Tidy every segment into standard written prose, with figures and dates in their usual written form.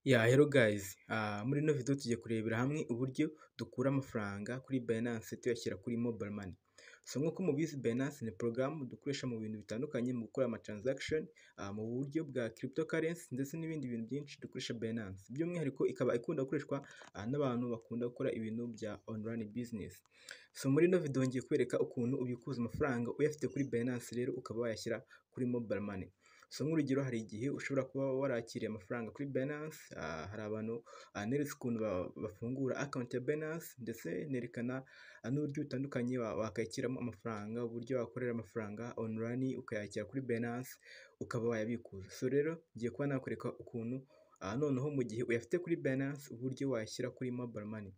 Yeah, hello guys. Muri ino video tugiye kurebera hamwe uburyo dukura amafaranga kuri Binance tuyashyira kuri mobile money. So nk'uko mubizi, Binance ni porogaramu dukoresha mu bintu bitandukanye, mu gukora ama transaction mu buryo bwa cryptocurrency ndetse n'ibindi bintu byinshi dukoresha Binance. By'umwihariko ikaba ikunda gukoreshwa n'abantu bakunda gukora ibintu bya online business. So muri ino video ngiye kwereka ukuntu ubikuza amafaranga uyafite kuri Binance, rero ukaba wayashyira kuri mobile money. So nk'urugero, hari igihe ushobora kuba warakiriye amafaranga kuri Binance. Hari abantu neretse ukuntu bafungura account ya Binance, ndetse nerekana n'uburyo butandukanye wakakiramo amafaranga, uburyo wakorera amafaranga online ukayakira kuri Binance ukaba wayabikuza. So rero ngiye kuba nakwereka ukuntu noneho mu gihe uyafite kuri Binance, uburyo wayashyira kuri mobile money.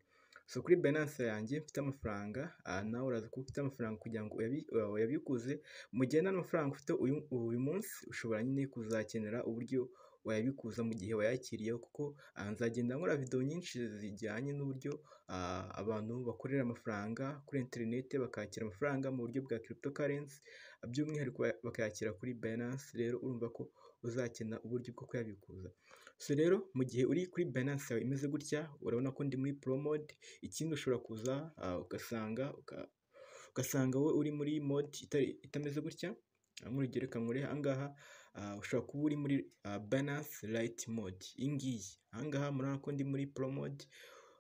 So kuri Binance yanjye mfite amafaranga, nawe uraza kuba ufite amafaranga kugira ngo uyabikuze. Mu gihe nta mafaranga ufite uyu munsi, ushobora nyine kuzakenera uburyo wayabikuza mu gihe wayakiriyeho, kuko nzagenda nkora video nyinshi zijyanye n'uburyo abantu bakorera amafaranga kuri interineti, bakakira amafaranga mu buryo bwa cryptocurrency, by'umwihariko bakayakira kuri Binance. Rero urumva ko uzakenera uburyo bwo kuyabikuza. So rero mu gihe uri kuri Binance yawe imeze gutya, urabona ko ndi muri pro mode. Ikindi, ushobora kuza ugasanga wowe uri muri mode itameze gutya. Nk'urugero, reka nkore aha ngaha. Ushobora kuba uri muri Binance Lite mode iyi ngiyi. Aha ngaha murabona ko ndi muri pro mode.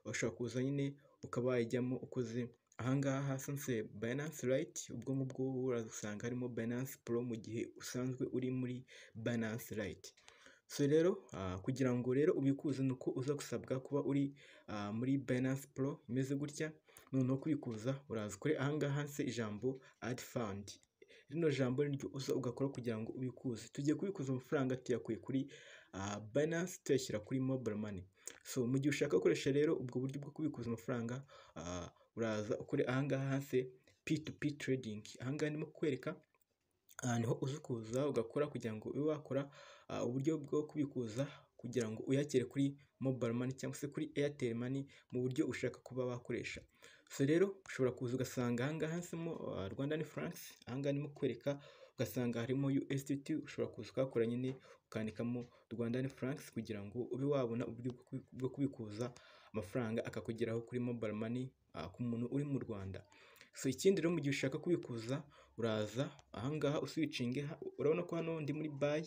Ushobora kuza nyine ukaba wayijyamo ukoze aha ngaha handitse Binance Lite. Ubwo ngubwo uraza usanga harimo Binance Pro mu gihe usanzwe uri muri Binance Lite. So rero kugira ngo rero ubikuze, ni uko uza gusabwa kuba uri muri Binance Pro imeze gutya. Noneho kubikuza, uraza kuri aha ngaha handitse ijambo "add fund". Rino jambo niryo uza ugakora kugira ngo ubikuze. Tugiye kubikuza amafaranga tuyakuye kuri Binance tuyashyira kuri mobile money. So mu gihe ushaka gukoresha rero ubwo buryo bwo kubikuza amafaranga, uraza ukore ahangaha handitse P2P trading. Ahangaha ndimo kukwereka, aha niho uza kuza ugakora kugira ngo ube wakora uburyo bwo kubikuza kugira ngo uyakire kuri mobile money cyangwa se kuri Airtel Money mu buryo ushaka kuba wakoresha. So rero ushobora kuza ugasanga ahangaha handitsemo Rwandan francs. Ahangaha ndimo kukwereka, ugasanga harimo USDT. Ushobora kuza ukahakora nyine ukandikamo Rwandan francs kugira ngo ube wabona uburyo bwo kubikuza amafaranga akakugeraho kuri mobile money ku muntu uri mu Rwanda. So ikindi rero, mu gihe ushaka kubikuza, uraza ahangaha uswitchinge. Urabona ko hano ndi muri buy.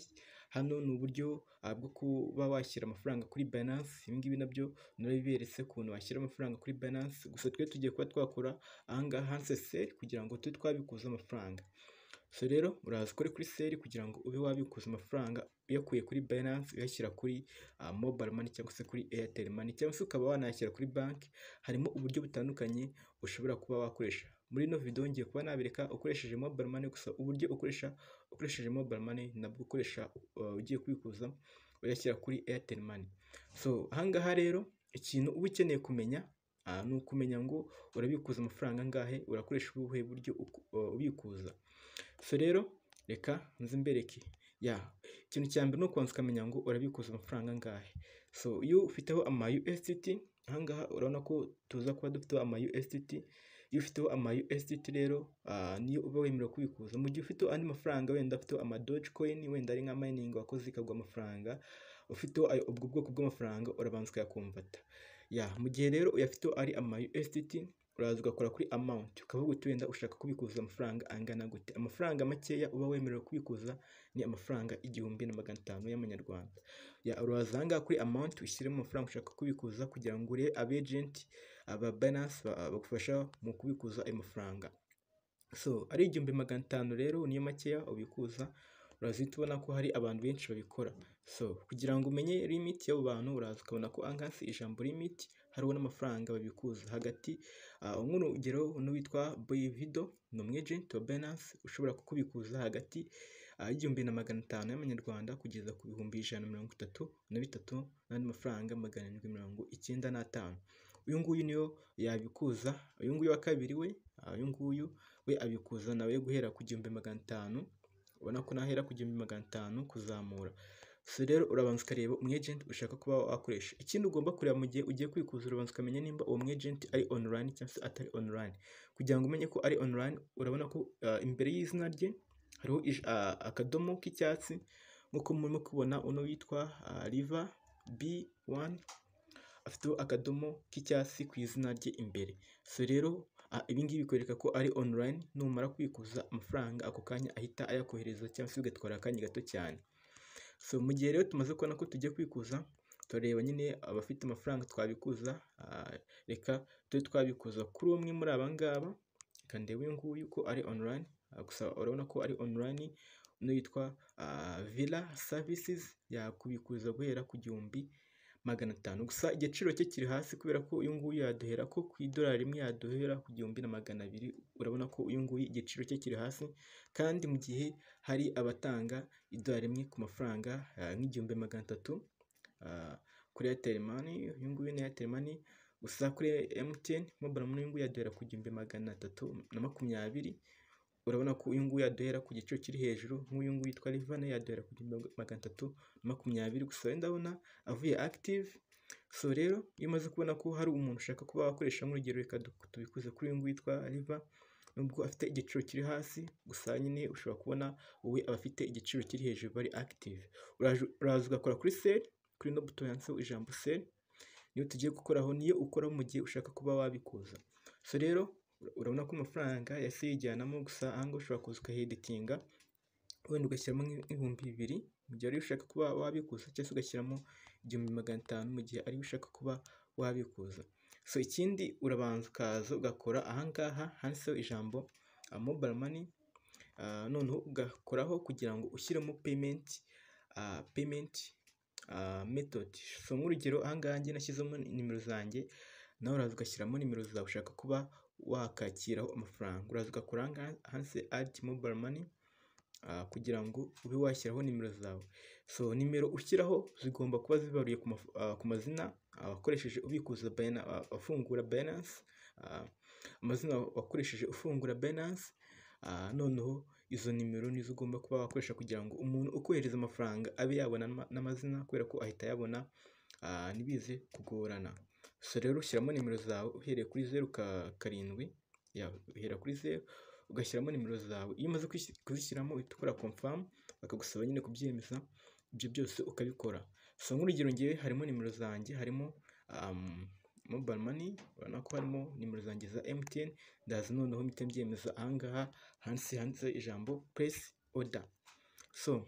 Hano ni uburyo bwo kuba washyira amafaranga kuri Binance. Ibi ngibi nabyo narabiberetse ukuntu washyira amafaranga kuri Binance. Gusa twe tugiye kuba twakora ahangaha handitse sell kugira ngo tube twabikuza amafaranga. So rero uraza ukore kuri sell kugira ngo ube wabikuza amafaranga uyakuye kuri Binance uyashyira kuri mobile money cyangwa se kuri Airtel Money, cyangwa se ukaba wanayashyira kuri banki. Harimo uburyo butandukanye ushobora kuba wakoresha. Muri ino video ngiye kuba nabereka ukoresheje mobile money gusa, uburyo ukoresha ukoresheje mobile money nabwo ukoresha ugiye kubikuza uyashyira kuri Airtel Money. So ahangaha rero ikintu uba ukeneye kumenya ni ukumenya ngo urabikuza amafaranga angahe, urakoresha ubuhe buryo ubikuza. So rero reka nze mbereke ya ikintu cya mbere ni ukubanza ukamenya ngo urabikuza amafaranga angahe. So iyo ufiteho ama USDT, ahangaha urabona ko tuza kuba dufiteho ama USDT. Iyo ufiteho ama USDT rero, niyo uba wemerewe kubikuza. Mu gihe ufiteho andi mafaranga, wenda ufiteho ama Dogecoin, wenda ari nka mining wakoze ikaguha amafaranga, ufiteho ubwo bwoko bw'amafaranga, urabanza ukayaconverta ya. Mu gihe rero uyafiteho ari ama USDT, uraza ugakora kuri amount, ukavuga uti wenda ushaka kubikuza amafaranga angana gute. Amafaranga makeya uba wemerewe kubikuza ni amafaranga 1500 y'amanyarwanda. Ya, uraza aha ngaha kuri amount, ushyiremo amafaranga ushaka kubikuza kugira ngo urebe aba agent aba Binance bagufasha mu kubikuza ayo mafaranga. So ari 1500 rero niyo makeya ubikuza. Uraza ubona ko hari abantu benshi babikora. So kugira ngo umenye limit y'abo bantu, uraza ukabona ko aha ngaha ijambo limit hariho n'amafaranga babikuza hagati. Nk'urugero, n'uwitwa Boyvido ni umu agent wa Binance ushobora kukubikuza hagati y'1500 y'amanyarwanda kugeza ku 133,000 n'andi mafaranga 795. Uyu nguyu niyo yabikuza. Uyu nguyu wa kabiri we, uyu nguyu we abikuza nawe guhera ku 1500. Ubona ko nahera ku 1500 kuzamura. So rero urabanza ukareba umu agent ushaka kuba wakoresha. Ikindi ugomba kureba mu gihe ugiye kwikuza, urabanza ukamenya nimba uwo mu agent ari online cyangwa se atari online. Kugira ngo umenye ko ari online, urabona ko imbere y'izina rye hariho akadomo k'icyatsi, nk'uko murimo kubona uno witwa River B. 1, afiteho akadomo k'icyatsi ku izina rye imbere. So rero ibi ngibi bikwereka ko ari online, numara kubikuza amafaranga ako kanya ahita ayakohereza cyangwa se bigatwara akanya gato cyane. So mu gihe rero tumaze kubona ko tugiye kwikuza, turareba nyine abafite amafaranga twabikuza, reka tube twabikuza kuri umwe muri aba ngaba. Reka ndebe uyu nguyu ko ari online, gusa urabona ko ari online, uno yitwa Villa Services yakubikuza guhera ku 1500, gusa igiciro cye kiri hasi kubera ko uyu nguyu yaduhera ko ku idolari rimwe yaduhera ku 1200. Urabona ko uyu nguyu igiciro cye kiri hasi, kandi mu gihe hari abatanga idolari rimwe ku mafaranga nk'igihumbi 300 kuri Airtel Money, uyu nguyu ni Airtel Money, gusa kuri MTN Mobile Money uyu nguyu yaduhera ku 1320. Urabona ko uyu nguyu yaduhera ku giciro kiri hejuru, nk'uyu nguyu yitwa Riva nawe yaduhera ku 1320, gusa wenda ndabona avuye active. So rero iyo umaze kubona ko hari umuntu ushaka kuba wakoresha, nk'urugero reka tubikuze kuri uyu nguyu witwa Riva, nubwo afite igiciro kiri hasi, gusa nyine ushobora kubona wowe abafite igiciro kiri hejuru bari active. Uraza ugakora kuri sell, kuri ino buto yanditseho ijambo sell, niyo tugiye gukoraho, niyo ukoraho mu gihe ushaka kuba wabikuza. So rero urabona ko amafaranga yahise yijyanamo, gusa aha ngaha ushobora kuza ukaheditinga, wenda ugashyiramo nk'ibihumbi 2000 mu gihe ariyo ushaka kuba wabikuza, cyangwa se ugashyiramo 1500 mu gihe ariyo ushaka kuba wabikuza. So ikindi urabanza ukaza ugakora aha ngaha handitseho ijambo mobile money, noneho ugakoraho kugira ngo ushyiremo payment method. So nk'urugero aha ngaha njye nashyizemo nimero zanjye, nawe uraza ugashyiramo nimero zawe ushaka kuba wakakiraho amafaranga. Uraza ugakora aha ngaha handitse add mobile money kugira ngo ube washyiraho nimero zawe. So nimero ushyiraho zigomba kuba zibaruye ku mazina wakoresheje ubikuza, ufungura Binance, amazina wakoresheje ufungura Binance, noneho izo nimero nizo ugomba kuba wakoresha kugira ngo umuntu ukohereza amafaranga abe yabona n'amazina, kubera ko ahita ayabona, ntibize kugorana. So rero ushyiramo nimero zawe uhereye kuri 0 7, uhera kuri 0 ugashyiramo nimero zawe. Iyo umaze kuzishyiramo uhita ukora confirm, bakagusaba nyine kubyemeza, ibyo byose ukabikora. So nk'urugero ngewe harimo nimero zanjye, harimo mobile money, urabona ko harimo nimero zanjye za MTN, ndaza noneho mpite mbyemeza aha ngaha hasi handitse ijambo place order. So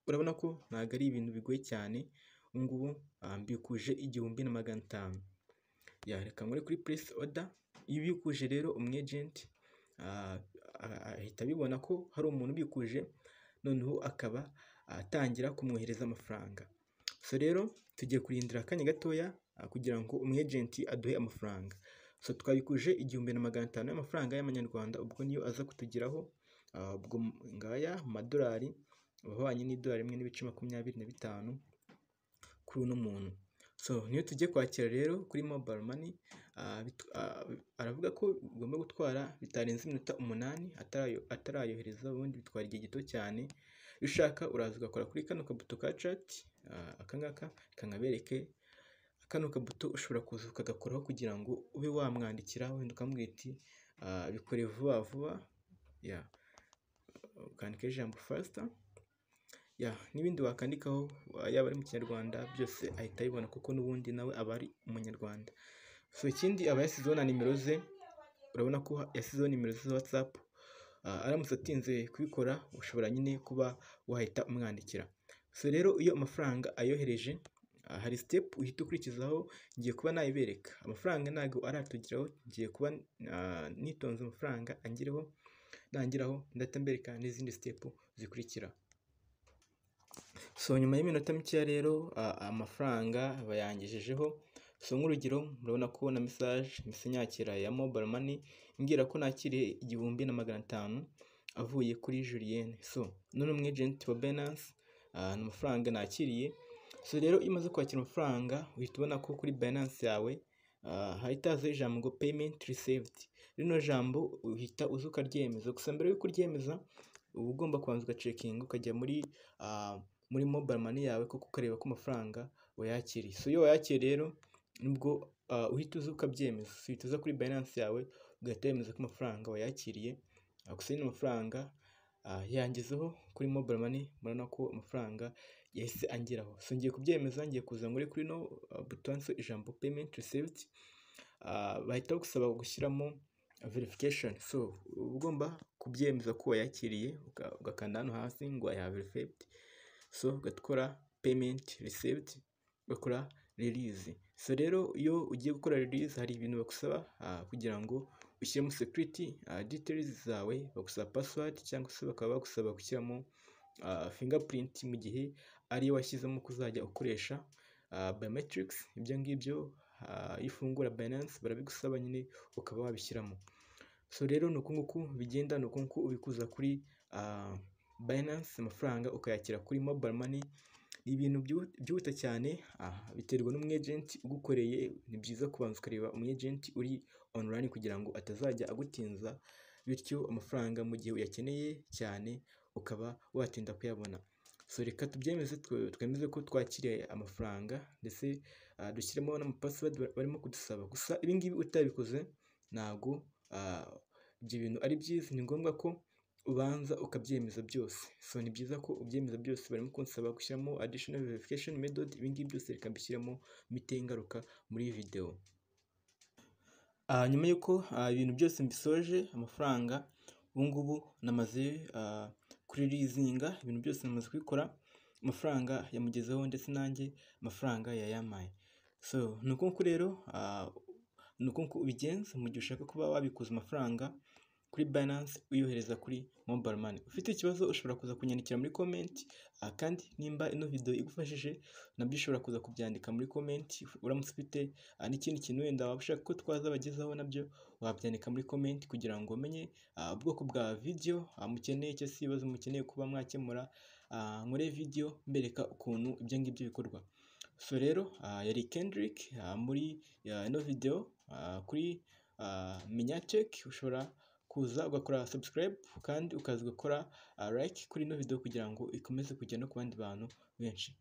urabona ko ntabwo ari ibintu bigoye cyane, ubu ngubu mbikuje 1500. Reka nkore kuri place order. Iyo ubikuje rero umu agent ahita abibona ko hari umuntu ubikuje, noneho akaba atangira kumwohereza amafaranga. So rero tugiye kurindira akanya gatoya kugira ngo umu agent aduhe amafaranga. So twabikuje 1500 y'amafaranga y'amanyarwanda, ubwo niyo aza kutugeraho, ubwo ngaya mu madolari ahwanye n'idolari rimwe n'ibice 25 kuri uno muntu. So niyo tugiye kwakira rero kuri mobile money, aravuga ko bigomba gutwara bitarenze iminota 8 atarayohereza, ubundi bitwara igihe gito cyane. Iyo ushaka uraza ugakora kuri kano kabuto ka chat, aka ngaka, reka nkabereke. Kano kabuto ushobora kuza ukagakoraho kugira ngo ube wamwandikira, wenda ukamubwira uti bikore vuba vuba, ukandika ijambo faster, n'ibindi wakandikaho yaba ari mu kinyarwanda byose ahita abibona, kuko n'ubundi nawe aba ari umunyarwanda. So ikindi aba yasizeho na nimero ze, urabona ko yasizeho nimero ze za WhatsApp, aramutse atinze kubikora ushobora nyine kuba wahita umwandikira. So rero iyo amafaranga ayohereje hari step uhita ukurikizaho, ngiye kuba nayibereka. Amafaranga ntabwo aratugeraho, ngiye kuba nitonze amafaranga angereho, nangeraho ndahita mbereka n'izindi step zikurikira. So nyuma y'iminota mikeya rero amafaranga bayangejejeho. So nk'urugero murabona ko na message mpise nyakira ya mobile money imbwira ko nakiriye 1500 avuye kuri Julienne. So none umu agent wa Binance, ni amafaranga nakiriye. So rero iyo umaze kwakira amafaranga uhita ubona ko kuri Binance yawe hahita hazaho ijambo ngo payment received. Rino jambo uhita uza ukaryemeza, gusa mbere yuko uryemeza uba ugomba kubanza ugacekinga, ukajya muri mobile money yawe koko ukareba ko amafaranga wayakiriye. So iyo wayakiriye rero nibwo uhita uza ukabyemeza. So uhita uza kuri Binance yawe ugahita wemeza ko amafaranga wayakiriye, gusa nyine amafaranga yangezeho kuri mobile money, murabona ko amafaranga yahise angeraho. So ngiye kubyemeza, ngiye kuza muri kuri no button handitseho ijambo "payment received". Bahita bagusaba gushyiramo verification, so uba ugomba kubyemeza ko wayakiriye, ugakanda hano hasi ngo "I have verified". So ugakora "payment received", ugakora release. So rero iyo ugiye gukora release, hari ibintu bagusaba kugira ngo ushyiremo security details zawe. Bagusaba password cyangwa se bakaba bagusaba gushyiramo fingerprint mu gihe ariyo washyizemo kuzajya ukoresha biometrics. Ibyo ngibyo iyo ufungura Binance barabigusaba nyine, ukaba wabishyiramo. So rero ni uku nguku bigenda, ni uku nguku ubikuza kuri Binance amafaranga ukayakira kuri mobile money. Ni ibintu byihuta cyane, biterwa n'umwagent ugukoreye. Ni byiza kubanza ukareba umwagent uri online kugira ngo atazajya agutinza, bityo amafaranga mu gihe uyakeneye cyane ukaba watinda kuyabona. So reka tubyemeze, twemeze ko twakiriye amafaranga, ndetse dushyiremo n'amapassword barimo kudusaba. Gusa ibi ngibi utabikoze ntabwo ibyo bintu ari byiza, ni ngombwa ko ubanza ukabyemeza byose. So ni byiza ko ubyemeza byose. Barimo kunsaba gushyiramo additional verification method. Ibi ngibi byose reka mbishyiremo, mpite ngaruka muri video. Nyuma y'uko ibintu byose mbisoje, amafaranga ubu ngubu namaze kureleasinga, ibintu byose namaze kubikora, amafaranga yamugezeho, ndetse nanjye amafaranga yayampaye. So ni uku nguku rero, ni uku nguku ubigenza mu gihe ushaka kuba wabikuza amafaranga kuri Binance uyohereza kuri mobile money. Ufite ikibazo ushobora kuza kunyandikira muri comment, kandi nimba ino video igufashije nabyo ushobora kuza kubyandika muri comment. Uramutse ufite n'ikindi kintu wenda waba ushaka ko twazabagezaho, nabyo wabyandika muri comment kugira ngo umenye ubwoko bwa video mukeneye cyangwa se ibibazo mukeneye kuba mwakemura, nkore video mbereka ukuntu ibyo ngibyo bikorwa. So rero yari Kendrick muri ino video kuri Menya Tech. Ushobora kuza ugakora subscribe kandi ukaza ugakora like kuri ino video kugira ngo ikomeze kugera no ku bandi bantu benshi.